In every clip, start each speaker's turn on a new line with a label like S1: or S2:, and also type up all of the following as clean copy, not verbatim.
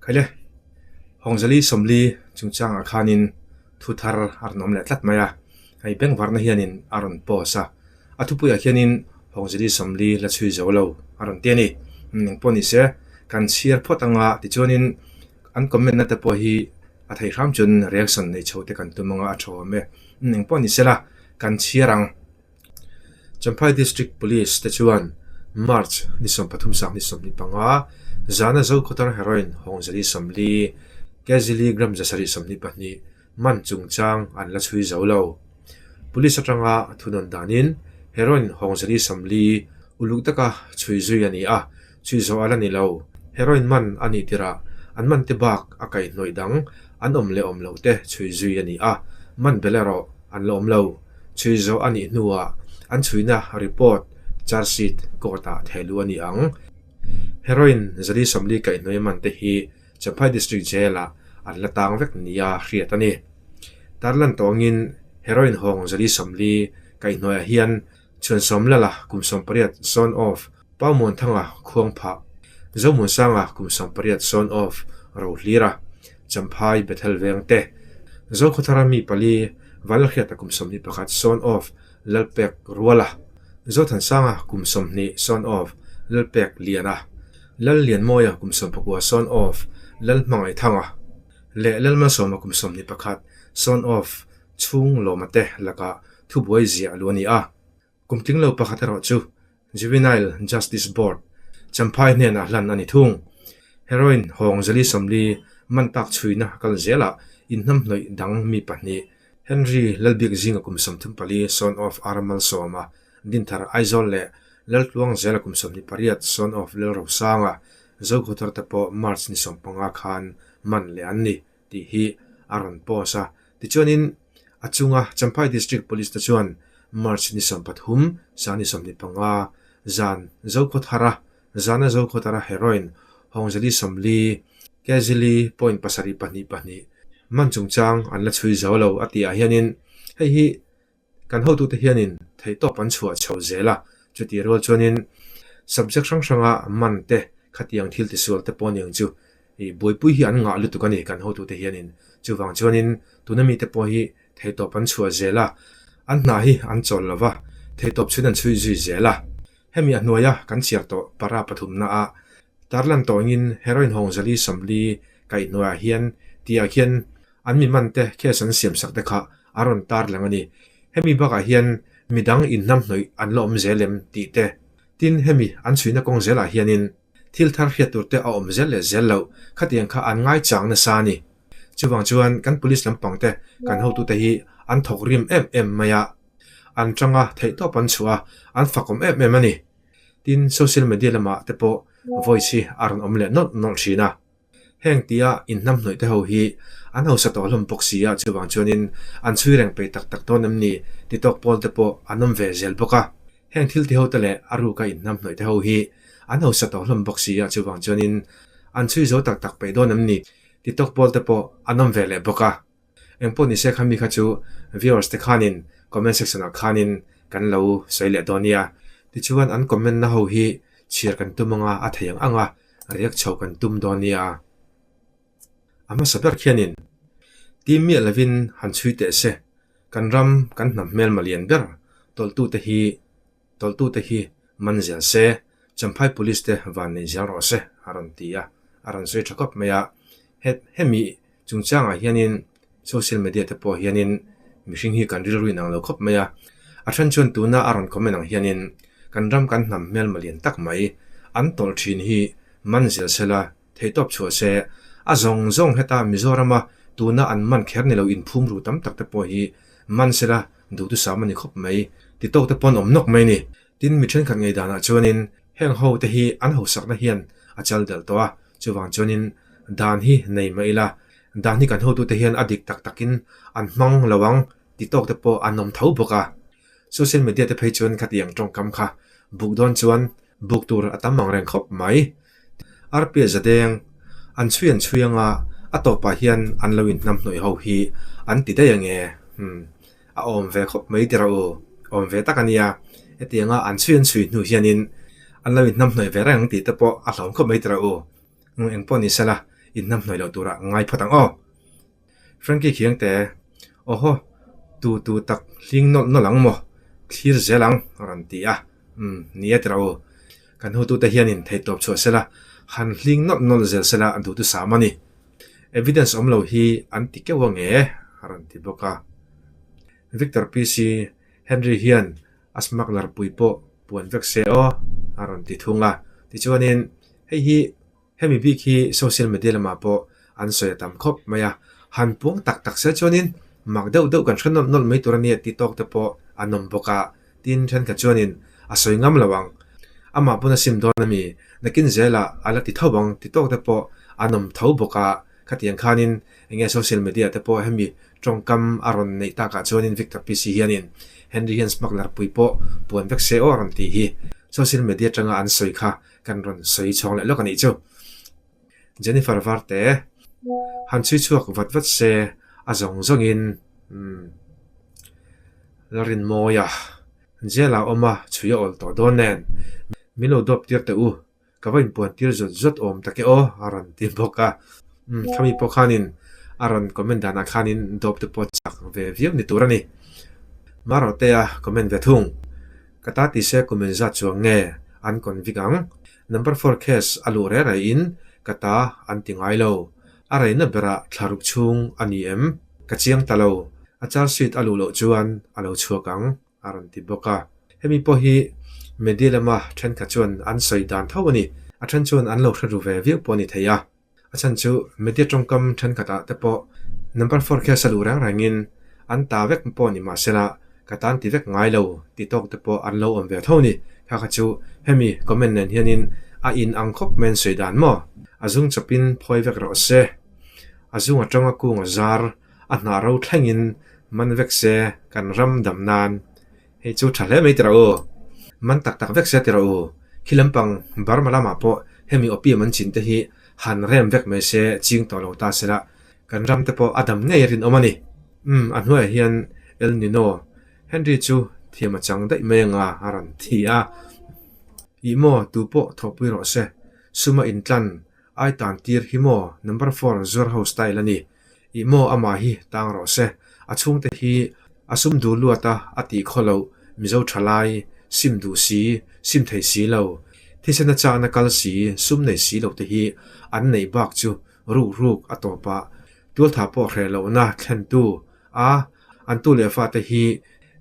S1: Khaile, Hawngzali 40 chungchangah khanin thu thar a rawn awm leh tlat mai a, hei bengvarna hianin a rawn post a, a thupuiah hianin Hawngzali 40 la chhui zo lo a rawn ti a ni. Engpawh ni se, kan chhiar phawt anga tichuanin an comment na te pawh hi a theih hram chuan reaction nei chho te kan tum anga a tha awm e. Engpawh ni sela, kan chhiar ang. Champhai District Police te chuan March ni 13 sang ni 25 zana Zokhawthar heroin Hawngzali 40, Kezili gram 722 man chungchang an la chhui zo lo. Police atanga thunawn danin heroin Hawngzali 40 uluk taka chhui zui a ni a, chhui zawh a la ni lo. Heroin man a nih tirah an man te bak a kaihhnawih dang an awm leh awm loh te chhui zui a ni a, man belh erawh an la awm lo. Chhui zawh a nih hnuah an chhuina report charge sheet court ah thehluh a ni ang. Heroin 140 kaihhnawih man te hi Champhai District Jail ah an la tang vek nia hriat a ni. Tarlan tawngin heroin hawng 140 kaihhnawihah hian chhuansawm lala kum 18 son of Paumuanthanga Khuangphah, Zomuansanga kum 18 son of Rohlira, Champhai Bethel veng te, Zokhawthara mi pali Valhriata kum 21 son of Lalpek Ruala, Zothansanga kum 20 son of Lalpek Liana, Lallianmawia kum 19 son of Lalhmangaihthanga leh Lalmalsawma kum 21 son of Chhung Lawma te lakah thubuai ziah lu a ni a. Kum tling lo pakhat erawh chu Juvenile Justice Board, Champhai hnenah hlan a ni thung. Heroin hawng zali 40 man tak chhuina a kal zelah inhnamhnawih dang mi pahnih, Henry Lalbik zinga kum 34 son of R Malsawma, Dinthar Aizawl leh Laltluang zela kum 28 son of Lalrosanga, Zokhawthar te pawh March ni 15 khan man leh an ni tih hi a rawn post a. Tichuanin a chunga Champhai District Police te chuan March ni 13, sa ni 25 zan Zokhawthara zana Zokhawthara heroin Hawngzali 40, Kezili point pasarih pahnih pahnih man chungchang an la chhui zo lo a tih ah hianin hei hi Kan hotute hianin theihtawp an chhuah chho zel a, chutih rual chuanin subject hrang hranga man te khatiang thil tisual te pawh aniang chu ih buaipui hi an ngah lutuk a ni kan hotute hianin. Chuvang chuanin tuna mite pawh hi theihtawp an chhuah zel a, an hna hi an chawl lo va, theihtawp chhuin an chhui zui zel a. Hemi a hnuaia kan chhiar tawh para pathumna ah tarlan tawngin heroin hawng zali 40 kaihhnuaiah hian tihah khian An mi man te case an siam sak te kha a rawn tar lang a ni. Hemi bakah hian midang inhnamhnawih an la awm zel em tih te. Tin, hemi an chhuina kawng zelah hianin thil thar hriat tur te a awm zel leh zel loh khatiang kha an ngaichang nasa a ni. Chuvang chuan kan police lampang te kan hotute hi an thawk rim em em mai a, an tanga theihtawp an chhuah a, an fakawm em em a ni. Tin, social media lamah te pawh voice hi a rawn awm leh nawlh nawlh thin a. Heng tia inhnamhnawih te ho hi an hausa tawh hlawm bawk si a, chuvang chuanin an chhui reng peih tak tak dawn em ni ti tawk pawl te pawh an awm ve zel bawk a. Heng thil ti ho te leh a ruka inhnamhnawih te ho hi an hausa tawh hlawm bawk si a, chuvang chuanin an chhui zo tak tak peih dawn em ni ti tawk pawl te pawh an awm ve leh bawk a. Engpawh ni se kha mi kha chu viewers te khanin comment section ah khanin kan lo sawi leh dawn nia. Tichuan an comment na ho hi chhiar kan tum anga a thei ang ang a react chho kan tum dawn nia. A hmasa ber khianin team miah lovin han chhui teh se kan ram kan hnam hmelma lian ber tawlhtute hi tawlhtute hi man zel se Champhai Police te van nei zel rawh se a rawn ti a, a rawn sawi tha khawp mai a. Hemi Chungchangah hianin social media te pawh hianin mihring hi kan rilru inang lo khawp mai a, a then chuan tuna a rawn comment ang hianin kan ram kan hnam hmelma lian tak mai an tawlh thin hi man zel sela theihtawp chhuah se a zawng zawng heta Mizorama tuna an man kher ni lo inphum ru tam tak te pawh hi man sela duhthusam a ni khawp mai ti tawk te pawn awm nawk mai ni. Tin, mi thenkhat ngei danah chuanin heng ho te hi an hausakna hian a chal delh tawh a, chuvang chuanin dan hi nei mah ila, dan hi kan hotute hian a dik tak takin an hmang lo ang ti tawk te pawh an awm tho bawk a. Social media te phei chuan khatiang tawngkam kha buk dawn chuan buk tur a tam ang reng khawp mai. Arpia zadeng an chhui an chhui anga a tawpah hian an lo inhnamhnawih ho hi an ti daih ange. Umm. A awm ve khawp mai tirh u, awm ve tak a nia. Hetianga an chhui an chhui hnu hianin an lo inhnamhnawih ve reng tih te pawh a hlawm khawp mai tirh u. Eng pawh ni sela, Inhnamhnawih loh turah ngai phawt ang aw. Frankie Khiangte, Awhaw, tu tu tak hling nawlh nawlh ang maw? Thlir zel ang, a rawn ti a. Umm, ni e tira u. Kan hotute hianin theihtawp chhuah sela, han hling nawlh nawlh zel sela a duhthusam a ni. Evidence awm lo hi an ti keuh ange, a rawn ti bawk a. Victor PC, Henry hian a smuggler pui pawh puan vek se aw, a rawn ti thung a. Tichuanin, hei hi Hemi bik hi social media lamah pawh an sawi a tam khawp mai a, han puang tak tak se chuanin mak deuh deuh kan hre nawlh nawlh mai tur a nia tih tawk te pawh an awm bawk a, tin thenkhat chuanin a sawi ngam lo ang, amah pawn a sim dawn a mi, nakin zelah a la ti tho ang ti tawk te pawh an awm tho bawk a, khatiang khanin enge social media te pawh hemi tawngkam a rawn neih takah chuanin Victor PC hianin Henry hian smuggler pui pawh puan vek se aw a rawn tih hi social media atanga an sawi kha Kan rawn sawi chhawng leh lawk a nih chu. Jennifer Varte, Han chhui chhuak vat vat se a zawng zawngin umm la rinmawi a, jail ah awm a chhui a awl tawh dawn nen min lo dawp tir teh u, ka va inpuan tir zawt zawt awm tak e aw a rawn ti bawk a. Umm khami pawh khanin a rawn comment danah khanin dawp te pawh chak ve viau ni tur a ni. Marotea comment ve thung. Ka ta ti se kum in zat chuang nge an convict ang? Number four case a luh reh reh in ka ta an ti ngai lo. A reina berah thla ruk chhung a ni em? Ka chiang ta lo. A charge sheet a luh loh chuan a lo chhuak ang a rawn ti bawk a. Hemi pawh hi media lama thenkhat chuan an sawi dan tho a ni. A then chuan an lo hre ru ve viau pawh a ni thei a. A chhan chu media tawngkam thenkhatah te pawh number four khian sa luh reng rengin an ta vek pawh ni mahsela ka tan ti vek ngai lo ti tawk te pawh an lo awm ve tho ni. Kha kha chu hemi comment nen hianin a in ang khawp mai an sawi dan maw? A zung chawpin phawi vek rawh se. A zung atanga kung a zar a hnah ro thlengin man vek se kan ram dam nan Hei chu tha hle mai tira u. Man tak tak vek se tira u. Khi lampang Burma lamah pawh hemi opium an chin te hi han rem vek mai se ching tawh lo ta sela kan ram te pawh a dam ngei a rinawm a ni. Umm a hnuaiah hian El Nino Henry chu thiam a chang daih mai anga a rawn thi a. Ih maw tu pawh thawhpui rawh se. Suma intlan ai tan tir hi maw number four zuar ho style a ni. Ih maw amah hi tang rawh se, a chhungte hi a sum duh luat a a tih khaw loh, Mizo thalai, sim duh si, sim thei si lo, thisen a chahna kal si, sum nei si lo te hi an neih bak chu ruk ruk a tawp a, tualtha pawh hreh lohna thlentu a an tu leh fate hi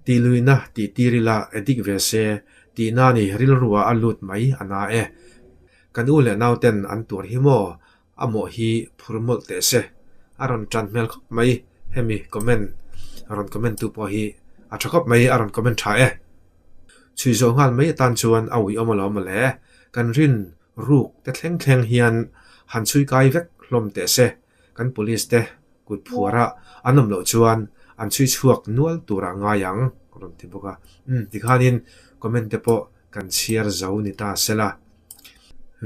S1: tihluihna tih tir ila addict ve se tihna ni rilru ah a lut mai a na e. Kan u leh nauten an tuar hi maw A mawh hi phur mawlh teh se. A rawn tan hmel khawp mai hemi comment a rawn comment tu pawh hi a tha khawp mai a rawn comment tha e. Chhui zawh nghal mai atan chuan a uiawm alawm mawle. Kan rin ruk te thleng thleng hian han chhui kai vek hlawm teh se. Kan police te kut phuara an awm loh chuan an chhui chhuak nual turah ngai ang a rawn ti bawk a. Umm tikhanin comment te pawh kan chhiar zo ni ta sela.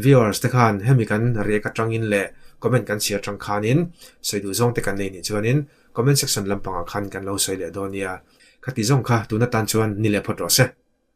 S1: Viewers te khan hemi kan react atangin leh comment kan chhiar atang khanin sawi duh zawng te kan nei nih chuanin comment section lampangah khan kan lo sawi leh dawn nia. Khati zawng kha tun atan chuan ni leh phawt rawh se.